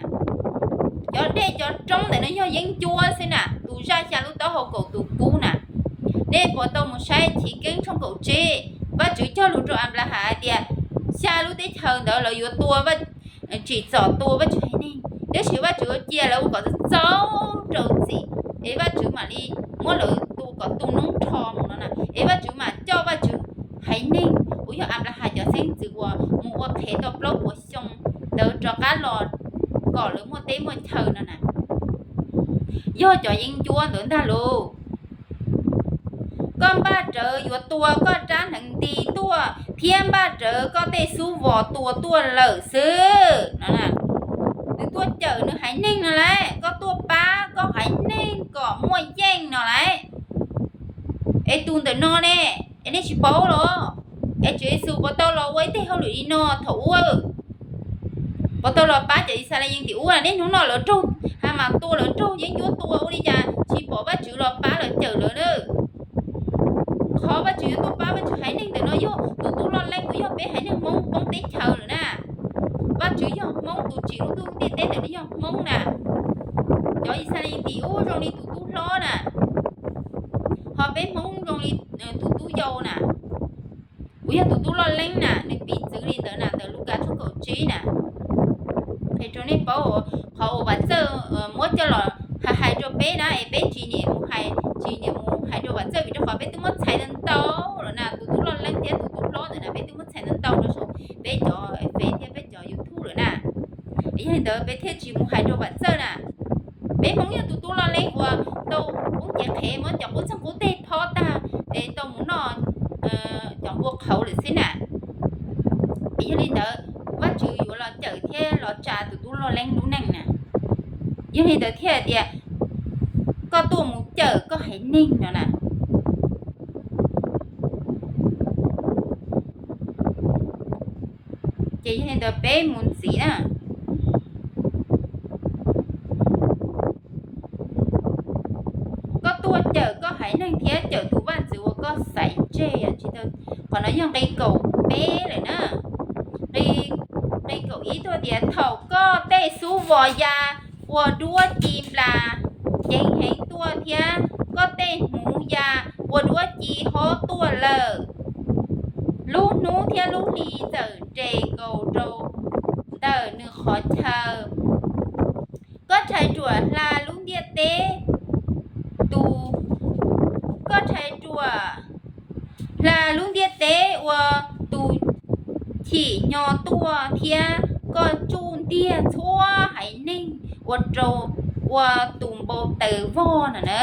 Cov dej cov roob ntawm no yog yeeb ncuab xwb na, tus zaj xya lub taub hau kaum tus kub na. Nej puas tau mus saib Chiv Keeb tshooj kaum tsib, Vajtswv cog lus rau Anplahas hais tias xya lub teb chaws ntawd lawv yuav tua, tsim txom tua Vajtswv haiv neeg, tab sis Vajtswv cia lawv ua kom txaus rau txim, es Vajtswv mam li muab lawv tua kom tu noob rho mus no na, es Vajtswv mam coj Vajtswv haiv neeg uas yog Anplahas cov xeeb ntxwv uas mus ua qhev tau plaub puas xyoo ntawd rov qab los kom lawv muaj teb muaj chaw no na. Yog cov yeeb ncuab ntawd ntag lauj. Koj npaj rawv yuav tua koj rab hneev nti tuaj thiab npaj rawv koj tej xub vos tua tuaj lawm xwb no. Nws tuaj cawm nws haiv neeg no lauj, koj tuaj pab koj haiv neeg kom muaj yeej no lauj. Es tus ntawm no ne, es nej tsis paub los? Es Tswv Yexus puas tau los ua ib teg hauj lwm li no thaum ub? Puas tau los pab cov Yixalayees tim ub? Nej hnub no lawv raug, Hamas tua, lawv raug yeeb ncuab tua ua li cas tsis pom Vajtswv los pab los cawm lawv na? Qhov Vajtswv yuav tuaj pab Vajtswv haiv neeg ntawm no yog tus tub loj leeb uas yog peb haiv neeg Hmoob poob teb chaws lawm na. Vajtswv yog Hmoob, tus tsim lub ntuj ntiaj teb ntawm no yog Hmoob na. Cov Yixalayees tim ub zoo li tus tub hlob na, ho peb Hmoob zoo li tus tub yau na, uas yog tus tub loj leeb na, nws piv txwv li ntawd na, ntawm Lukas tshooj kaum tsib na. Qhia rau nej paub, qhov uas Vam Txawj muab coj los hais hais rau peb na, es peb tsis nyiam mus hais, tsis nyiam mus hais rau Vam Txawj vim rau qhov peb twb muab txhais ntau ntau lawm na, tus tub loj leeb thiab tus tub hlob ntawm na peb twb muab txhais ntau ntau rau saum peb cov Face thiab peb cov YouTube lawm na. Yog li ntawd peb thiaj tsis mus hais rau Vam Txawj na. Peb Hmoob yog tus tub loj leeb uas tau poob cev qhev muab cov qub txeeg qub teg phob tag es tau mus noj cov npua qhauv lawm xwb na. Yog li ntawd Vajtswv yuav los cawm thiab los tsa tus tub loj leeb lub neej na. Yog li ntawd thiaj tias koj tuaj mus cawm koj haiv neeg no na. Ces yog li ntawd peb mus ntxiv na. Koj tuaj cawm koj haiv neeg thiab cawm tus vaj ntxwv uas koj xaiv tseg, qhov no yog nqi kaum peb lawm na. Nqi kaum ib tuaj tias thaum koj tej xub vos ya ua duab ci nplas ceev heev tuaj thiab koj tej hmuv ya ua duab ci hob tuaj lawm, lub hnub thiab lub hli txawm nres nkaus rau ntawm nws qhov chaw. Koj rhais ruam hla lub ntiaj teb, tus, koj rhais ruam hla lub ntiaj teb ua tus chim nyo tuaj thiab koj tsuj ntiag txhua haiv neeg ua rau ua tus npau taws vog no na.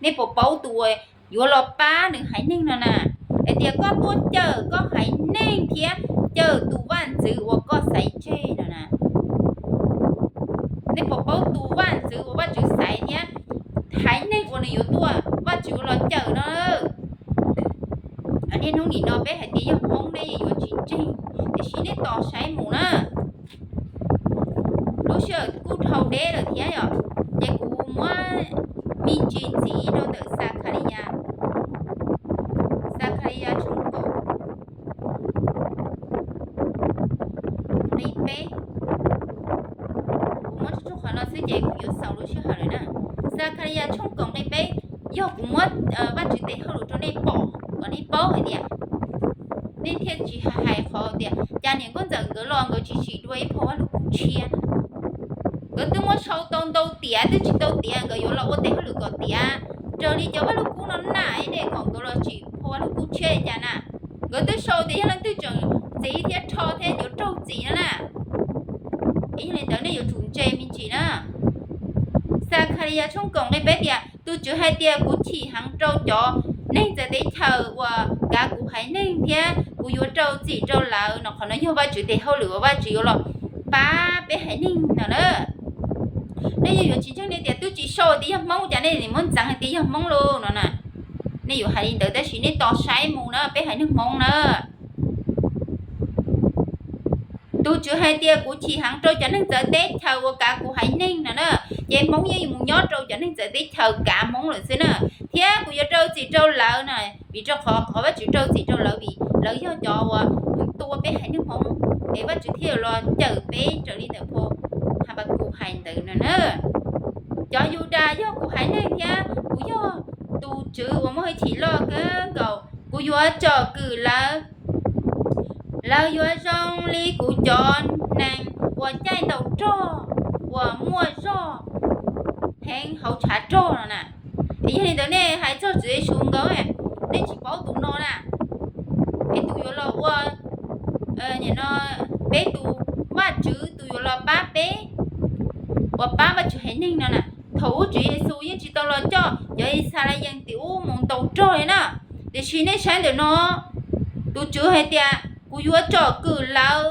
Nej puas paub tus uas yuav los pab nws haiv neeg no na? Hais tias koj tuaj cawm koj haiv neeg thiab cawm tus vaj ntxwv uas koj xaiv tseg no na. Nej puas paub tus vaj ntxwv uas Vajtswv xaiv thiab haiv neeg uas nws yuav tuaj Vajtswv los cawm no? Niaj hnub nim no peb hais tias yog Hmoob nej yuav tsis ntseeg, tiam sis nej tos saib mus na. Lub sij hawm kuj dhau deb lawm thiab yom, ces kuv muab me ntsis ntxiv rau ntawm Xakhaliyas, Xakhaliyas tshooj kaum nqi peb. Kuv muab tsuj tsuj qhov no xwb ces kuv yuav xaus lub sij hawm lawm na. Xakhaliyas tshooj kaum nqi peb, yog kuv muab Vajtswv tes hauj lwm rau nej pom kom nej paub hais tias nej thiaj tsis hais qhov tias cas niam nkauj ntxawm nkawd los nkawd tsis tsim dua ib phau Vajluskub tshiab na. Nkawd twb muab sau tau ntau tiam twb tsis tau tiam nkawd yuav los ua tes hauj lwm kom tiav. Raws li cov Vajluskub no na, ne kom nkawd los tsim phau Vajluskub tshiab li cas na. Nkawd twb sau tias yog leej twg tseem ntxiv thiab rho thiab yuav raug txim no na. Yog li ntawd nej yuav tsum ntse me ntsis na. Xakhaliyas tshooj kaum nqi peb tias tus Tswv hais tias kuv chim heev rau cov neeg txawv teb chaws uas kav kuv haiv neeg thiab kuv yuav rau txim rau lawv no. Qhov no yog Vajtswv tes hauj lwm uas Vajtswv yuav los pab peb haiv neeg no na. Nej yog yuav tsis ntseeg nej tias twb tsis sau tias yog Hmoob, cas nej muab ntxeev hais tias yog Hmoob lauj no na. Nej yuav hais li ntawd tab sis nej tos saib mus na, peb haiv neeg Hmoob na. Tus Tswv hais tias kuv chim heev rau cov neeg txawv teb chaws uas kav kuv haiv neeg no na, ces Hmoob yeej mus nyob rau cov neeg txawv teb chaws kav Hmoob lawm xwb na. Thiab kuv yuav rau txim rau lawv na, vim rau qhov qhov Vajtswv rau txim rau lawv vim lawv yog cov uas tua peb haiv neeg Hmoob, es Vajtswv thiaj los cawm peb raws li ntawm phau Habakus hais ntawd no na. Cov Yudas yog kuv haiv neeg thiab kuv yog tus Tswv uas muaj hwj chim loj kawg nkaus. Kuv yuav tsom kwm lawv, lawv yuav zoo li kuv cov nees uas caij ntaus rog uas muaj zog heev hauv tshav rog no na. Es yog li ntawd nej hais txog Tswv Yexus nkaus, nej tsis paub tus no na, es tus yuav los ua, no, peb tus Vajtswv tus yuav los pab peb, uas pab Vajtswv haiv neeg no na. Thaum ub Tswv Yexus yeej tsis tau los coj cov Yixalayees tim ub mus ntaus rog li na. Tiam sis nej saib ntawm no, tus Tswv hais tias kuv yuav tsom kwm lawv,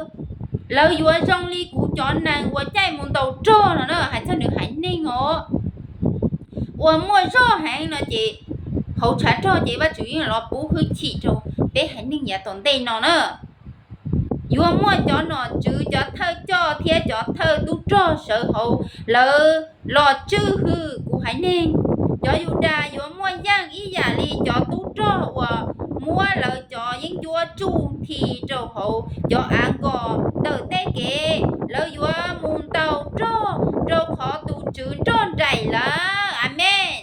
lawv yuav zoo li kuv cov nees uas caij mus ntaus rog no na, hais txog nws haiv neeg os, uas muaj zog heev no ces hauv tshav rog ces Vajtswv yeej los pub hwj chim rau peb haiv neeg yav tom ntej no na. Yuav muaj cov nom tswv, cov thawj coj thiab cov thawj tub rog sawv hauv lawv los tswj hwm kuv haiv neeg. Cov Yudas yuav muaj yeej ib yam li cov tub rog uas muab lawv cov yeeb ncuab tsuj nthi rau hauv cov av nkos ntawm tej kev. Lawv yuav mus ntaus rog rau qhov tus Tswv nrog nraim lawv. Amees.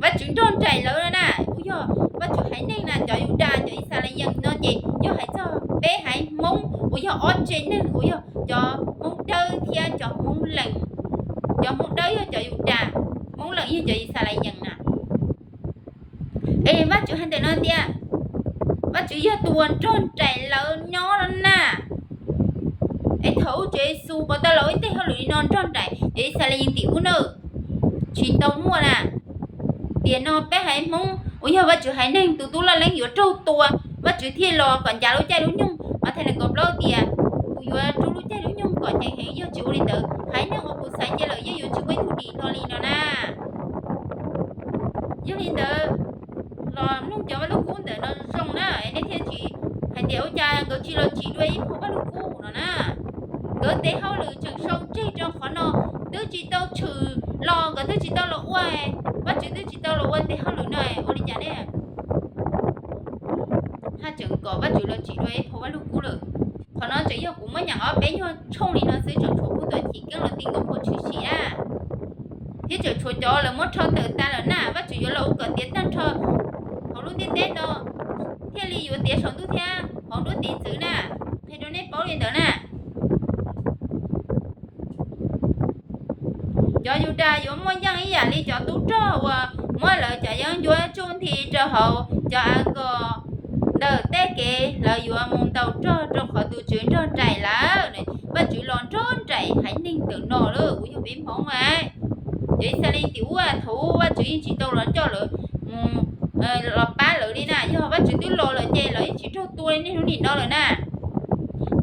Vajtswv nrog nraim lawv no na, kuj yog Vajtswv haiv neeg na. Cov Yudas, cov Yixalayees no ces yog hais txog peb haiv Hmoob uas yog ob tsev neeg uas yog cov Hmoob Dawb thiab cov Hmoob Lees. Cov Hmoob Dawb yog cov Yudas, Hmoob Lees yog cov Yixalayees na. Es Vajtswv hais ntawm no tias Vajtswv yog tus uas nrog nraim lawv nyob no na. Es thaum ub Tswv Yexus puas tau los ua ib teg hauj lwm li no nrog nraim cov Yixalayees tim ub na? Tsis tau muaj na. Tiam no peb haiv Hmoob uas yog Vajtswv haiv neeg tus tub loj leeb yuav raug tua, Vajtswv thiaj los kom ncav lub caij lub nyoog. Mas thaum nees nkaum plaub tias kuv yuav rub lub caij lub nyoog kom ceev heev, yog tsis ua li ntawd haiv neeg uas kuv xaiv cia lawm yeej yuav tsis muaj ib tug dim no li no na. Yog li ntawd los mloog cov Vaj Lug Kub ntawm no zoo na, nej thiaj tsis hais tias ua cas nkawd tsis los tsim dua ib phau Vaj Lug Kub no na. Nkawd tes hauj lwm tseem sau tseg rau qhov no, twb tsis tau tshwm los, nkawd twb tsis tau los ua, Vajtswv twb tsis tau los ua tes hauj lwm no, ua li cas ne? Haj tseem kom Vajtswv los tsim dua ib phau Vaj Lug Kub lawm. Qhov no tseem yog kuv muab nyeem ob peb nyuag tshooj li no xwb, tseem tshuav kuv tuam chim keeb los ti nkaus phau tshwm sim na. Thiab tseem tshuav cov lawv muab rho tawm tas lawm na. Vajtswv yuav los ua kom tiav tag nrho hauv lub ntiaj teb no, thiaj li yuav tiav saum ntuj thiab hauv nruab tiv txwv na. Qhia rau nej paub li ntawd na. Cov Yudas yuav muaj yeej ib yam li cov tub rog uas muab lawv cov yeeb ncuab tsuj nthi rau hauv cov av nkos ntawm tej kev. Lawv yuav mus ntaus rog rau qhov tus Tswv nrog nraim lawv. Vajtswv los nrog nraim haiv neeg ntawm no lawm, kuj yog peb Hmoob a. Cov Yixalayees tim ub thaum ub Vajtswv yeej tsis tau los coj lawv mus, los pab lawv li na. Yog Vajtswv twb los lawm ces lawv yeej tsis raug tua li niaj hnub nim no lawm na.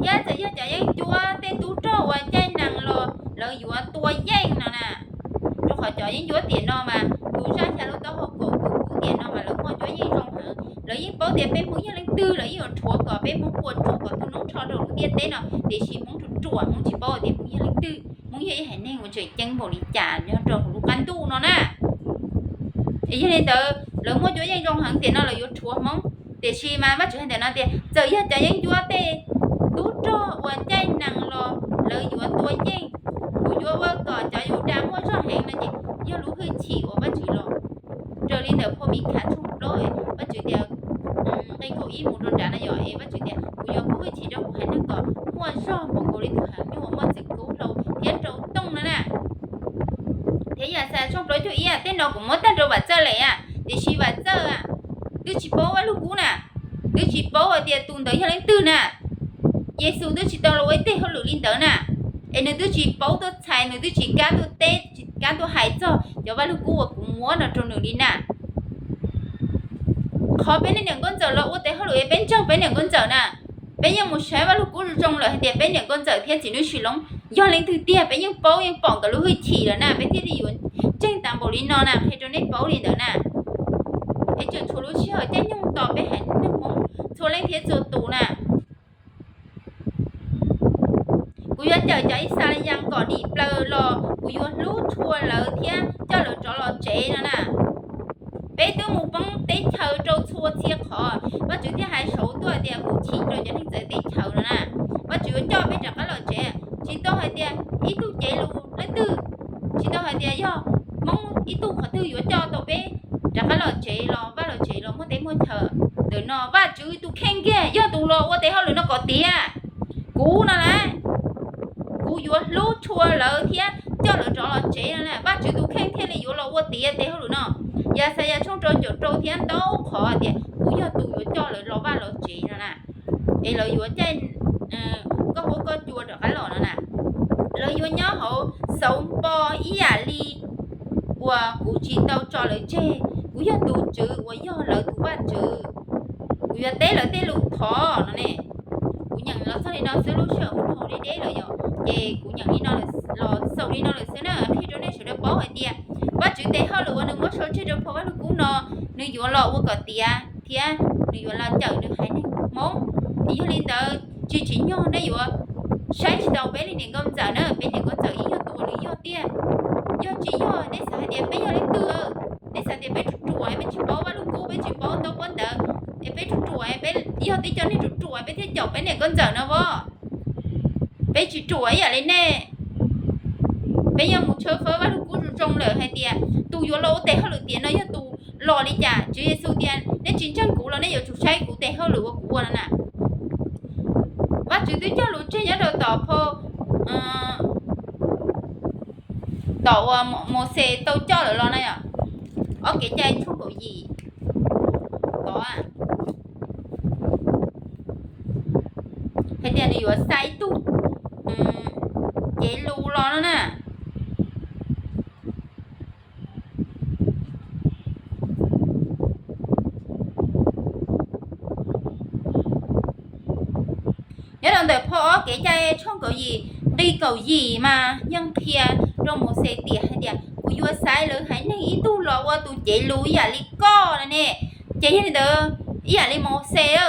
Thiab txawm yog cov yeeb ncuab tej tub rog uas caij nees los lawv yuav tua yeej no na. Rau qhov cov yeeb ncuab tiam no mas tus zaj xya lub taub hau kaum tus kub tiam no mas lawv muaj cuab yeej zoo heev. Lawv yeej paub tias peb Hmoob yog leej twg, lawv yeej yuav rhuav kom peb Hmoob puas tsuaj kom tu noob rho rau lub ntiaj teb no, tiam sis Hmoob ruam ruam, Hmoob tsis paub tias Hmoob yog leej twg. Hmoob yog ib haiv neeg uas tseem ceeb npaum li cas nyob rau hauv lub qab ntuj no na. Es yog li ntawd lawv muaj cuab yeej zoo heev tiam no lawv yuav rhuav Hmoob. Tiam sis mas Vajtswv hais ntawm no tias txawm yog cov yeeb ncuab tej tub rog uas caij nees los lawv yuav tua yeej. Kuv yuav ua kom cov Yudas muaj zog heev no ces yog lub hwj chim uas Vajtswv los. Raws li ntawm phau Mikhaim tshooj plaub, Vajtswv tias, nqe kaum ib mus rau nrad no yog es Vajtswv tias kuv yuav pub hwj chim rau kuv haiv neeg kom muaj zog npaum nkaus li tus heev nyuj uas muaj txim kub hlau thiab rau tooj no na. Thiab Yaxayas tshooj plaub caug ib, tej no kuv muab tag nrho Vam Txawj lawm, tiam sis Vam Txawj twb tsis paub Vaj Lug Kub na, twb tsis paub hais tias tus ntawd yog leej twg na. Yexus twb tsis tau los ua ib teg hauj lwm li ntawd na, es nws twb tsis paub tuaj txhais, nws twb tsis kam tuaj teb, tsis kam tuaj hais txog cov Vaj Lug Kub uas kuv muab no rau nws li na. Qhov peb niam nkauj ntxawm los ua tes hauj lwm es peb ntseeg peb niam nkauj ntxawm na, peb yeej mus saib Vaj Lug Kub zoo lawm hais tias peb niam nkauj ntxawm thiab txiv Nuj Sis Loob yog leej twg tiag, peb yeej paub yeej pom nkawd lub hwj chim lawm na, peb thiaj li yuav ntseeg tas npaum li no na, qhia rau nej paub li ntawd na. Es tseem tshuav lub sij hawm caij nyoog tos peb haiv neeg Hmoob txhua leej thiab txhua tus na. Kuv yuav cawm cov Ixalayees kom dim plaws los kuv yuav hlub tshua lawv thiab coj lawv rov los tsev no na. Peb twb mus poob teb chaws rau txhua txhia qhov, Vajtswv thiaj hais saud tuaj tias kuv chim rau cov neeg txawv teb chaws no na. Vajtswv yuav coj peb rov qab los tsev, tsis tau hais tias ib tug cev lus leej twg, tsis tau hais tias yog Hmoob ib tug qhov twg yuav coj tau peb rov qab los tsev los vaj los tsev los muaj teb muaj chaw. Ntawm no Vajtswv tus kheej kiag yog tus los ua tes hauj lwm no kom tiav. Kuv no las, kuv yuav hlub tshua lawv thiab coj lawv rov los tsev no na. Vajtswv tus kheej thiaj li yuav los ua tiav tes hauj lwm no. Yaxayas tshooj rau caum rau thiab ntau qhov tias kuv yog tus yuav coj lawv los vaj los tsev no na. Es lawv yuav caij koj huab koj cua rov qab los no na. Lawv yuav nyob hauv xauv npo ib yam li uas kuv tsis tau tso lawv tseg. Kuv yog tus Tswv uas yog lawv tus Vajtswv. Kuv yuav teb lawv tej lus thov no ne. Kuv nyeem los txog li no xwb, lub sij hawm mus dhau deb deb lawm yom, ces kuv nyeem li no los xaus li no lawm xwb na, qhia rau nej sawv daws paub hais tias Vajtswv tes hauj lwm uas nws muab sau tseg rau phau Vajluskub no, nws yuav los ua kom tiav thiab nws yuav los cawm nws haiv neeg Hmoob. Yog li ntawd tsis tsim nyog nej yuav saib tsis taus peb li niam nkauj ntxawm na, peb niam nkauj ntxawm yeej yog tus uas nws yog tiag. Yog tsis yog nej xav hais tias peb yog leej twg, nej xav tias peb ruam ruam, peb tsis paub Vajluskub, peb tsis paub ntaub pab ntawv, es peb ruam ruam, peb yog tib co neeg ruam ruam peb thiaj caum peb niam nkauj ntxawm no as. Peb tsis ruam ib yam li nej. Peb yeej mus tshawb fawb Vajluskub zoo zoo lawm hais tias tus yuav los ua tes hauj lwm tiav no yog tus los li cas. Tswv Yexus tias nej tsis ntseeg kuv los nej yuav tsum saib kuv tes hauj lwm uas kuv ua no na. Vajtswv twb cog lus tseg nyob rau tom phau tom uas Mauxes tau coj lawm los na yom, ob Kev cai tshooj kaum yim tod hais tias nws yuav xa ib tug cev lus los no na. Nyob rau ntawm phau ob Kev cai tshooj kaum yim nqi kaum yim mas yeej qhia rau Mauxes tias hais tias kuv yuav xaiv lawv haiv neeg ib tug los ua tus cev lus ib yam li koj no ne. Ces yog li ntawd ib yam li Mauxes,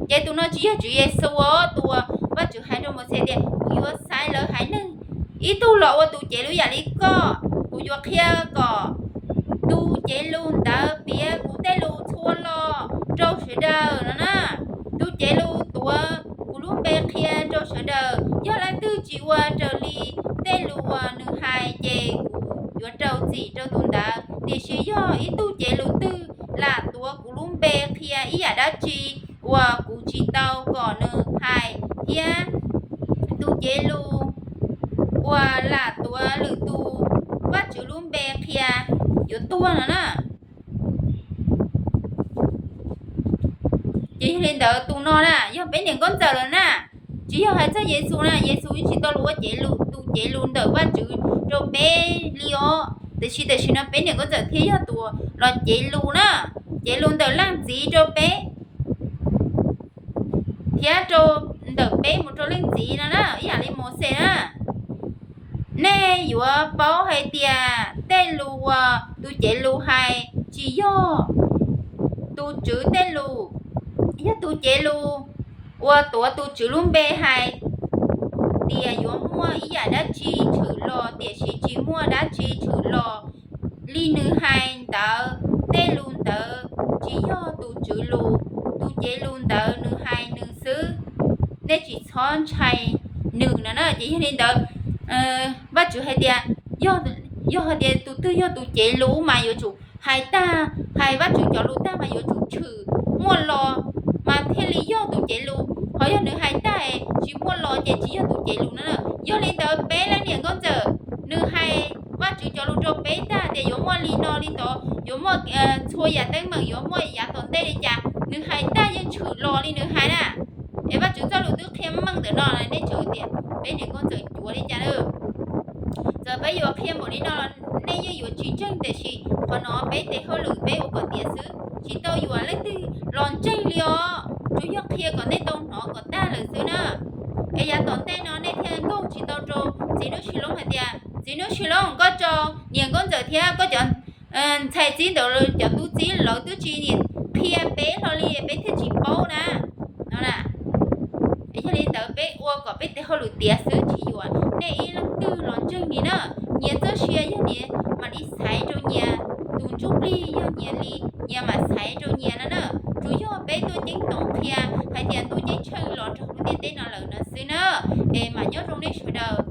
ces tus no tsis yog Tswv Yexus, tus uas Vajtswv hais rau Mauxes tias kuv yuav xaiv lawv haiv neeg ib tug los ua tus cev lus ib yam li koj. Kuv yuav qhia kom tus cev lus ntawd piav kuv tej lus txhua lo rau sawv daws no na. Tus cev lus tuav kuv lub npe qhia rau sawv daws, yog leej twg tsis ua raws li tej lus uas nws hais ces kuv yuav rau txim rau tus ntawd. Tiam sis yog ib tug cev lus twg lam tuav kuv lub npe qhia ib yam dab tsi uas kuv tsis tau kom nws hais, thiab tus cev lus uas lam tuav lwm tus Vajtswv lub npe qhia yuav tuag no na. Ces yog li ntawd tus no na yog peb niam nkauj ntxawm lawm na. Tsis yog hais txog Yexus na, Yexus yeej tsis tau los ua cev lus, tus cev lus ntawm Vajtswv rau peb li os. Tiam sis tam sim no peb niam nkauj ntxawm thiaj yog tus los cev lus na, cev lus ntawm leej txiv rau peb thiab rau ntawm peb mus rau leej txiv no na, ib yam li Mauxes na. Nej yuav paub hais tias tej lus uas tus cev lus hais tsis yog tus Tswv tej lus, yog tus cev lus uas tuav tus Tswv lub npe hais tias yuav muaj ib yam dab tsi tshwm los tiam sis tsis muaj dab tsi tshwm los li nws hais ntawd. Tej lus ntawd tsis yog tus Tswv lus, tus cev lus ntawd nws hais nws xwb, nej tsis txhob ntshai nws no na. Ces yog li ntawd Vajtswv hais tias yog hais tias tus twg yog tus cev lus mas yuav tsum hais tag, hais Vajtswv cov lus tag mas yuav tsum tshwm muaj los mas thiaj li yog tus cev lus. Qhov yog nws hais tag tsis muaj los ces tsis yog tus cev lus no na. Yog li ntawd peb leej niam nkauj ntxawm, nws hais Vajtswv cov lus rau peb tag tias yuav muaj li no li tod, yuav muaj txhua yam teeb meem, yuav muaj yav tom ntej li cas, nws hais tag yeej tshwm los li nws hais na. Es Vajtswv txoj lus twb qhia meej ntawm no, nej tseem tias peb niam nkauj ntxawm cuav li cas na. Txawm peb yuav qhia npaum li no los nej yeej yuav tsis ntseeg, tiam sis qhov no peb tes hauj lwm peb ua kom tiav xwb, tsis tau yuam leej twg los ntseeg li os, tsuas yog qhia kom nej tau hnov kom tag lawm xwb na. Es yav tom ntej no nej thiaj nkaug tsis tau rau Hnub Shalom koj tso niam nkauj ntxawm thiab koj cov ntxhais txib ntawd, cov tub txib lawv twb tsis qhia peb hlo li peb thiaj tsis paub na no na. Yog li ntawd peb ua kom peb tes hauj lwm tiav xwb tsis yuam nej ib leej twg los ntseeg li na. Nyias txoj sia yog nyias mam li xaiv rau nyias, tus ntsuj plig yog nyias li nyias mam xaiv rau nyias no na. Tsuas yog peb tuaj ceeb toom qhia hais tias ntuj ceeb tsheej los nrog lub ntiaj teb no lawm no xwb na. Es mam nyob zoo nej sawv daws.